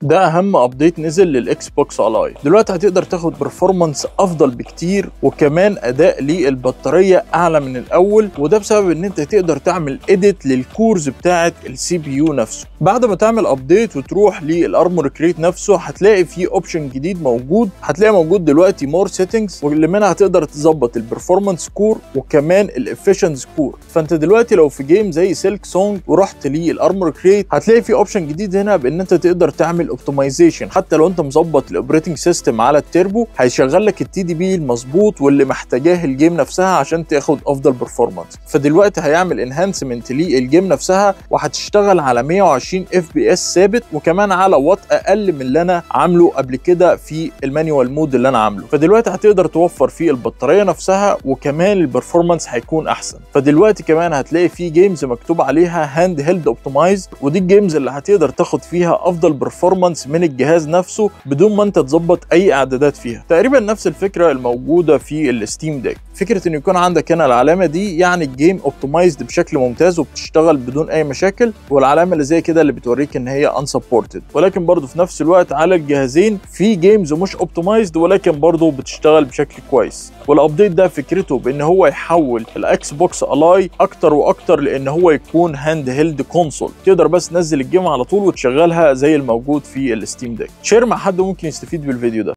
ده اهم update نزل لل Xbox Ally. دلوقتي هتقدر تاخد performance افضل بكتير، وكمان اداء للبطاريه اعلى من الاول، وده بسبب ان انت تقدر تعمل edit لل cores بتاعه ال CPU نفسه. بعد ما تعمل update وتروح لل Armoury Crate نفسه هتلاقي في option جديد موجود، هتلاقي موجود دلوقتي more settings، واللي منها هتقدر تظبط ال performance core وكمان ال efficiency core. فانت دلوقتي لو في game زي Silksong ورحت لل Armoury Crate هتلاقي في option جديد هنا بان انت تقدر تعمل optimization. حتى لو انت مظبط ال operating system على التربو هيشغل لك ال TDP المظبوط واللي محتاجاه ال game نفسها عشان تاخد افضل performance. فدلوقتي هيعمل enhancement لل game نفسها وهتشتغل على 120 FPS ثابت، وكمان على وات اقل من اللي انا عامله قبل كده في ال manual mode اللي انا عامله. فدلوقتي هتقدر توفر في البطارية نفسها وكمان ال performance هيكون احسن. فدلوقتي كمان هتلاقي في games مكتوب عليها handheld optimized، ودي ال games اللي هتقدر تاخد فيها افضل performance من الجهاز نفسه بدون ما انت تظبط اي اعدادات فيها. تقريبا نفس الفكرة الموجودة في ال Steam Deck، فكرة ان يكون عندك هنا العلامة دي يعني ال game optimized بشكل ممتاز وبتشتغل بدون اي مشاكل، والعلامة اللي زي كده اللي بتوريك ان هي unsupported. ولكن برضو في نفس الوقت على الجهازين في games مش optimized ولكن برضو بتشتغل بشكل كويس. وال update ده فكرته بان هو يحول ال Xbox Ally اكتر واكتر لان هو يكون handheld console، تقدر بس تنزل ال game على طول وتشغلها زي الموجود في ال Steam Deck. share مع حد ممكن يستفيد بالفيديو ده.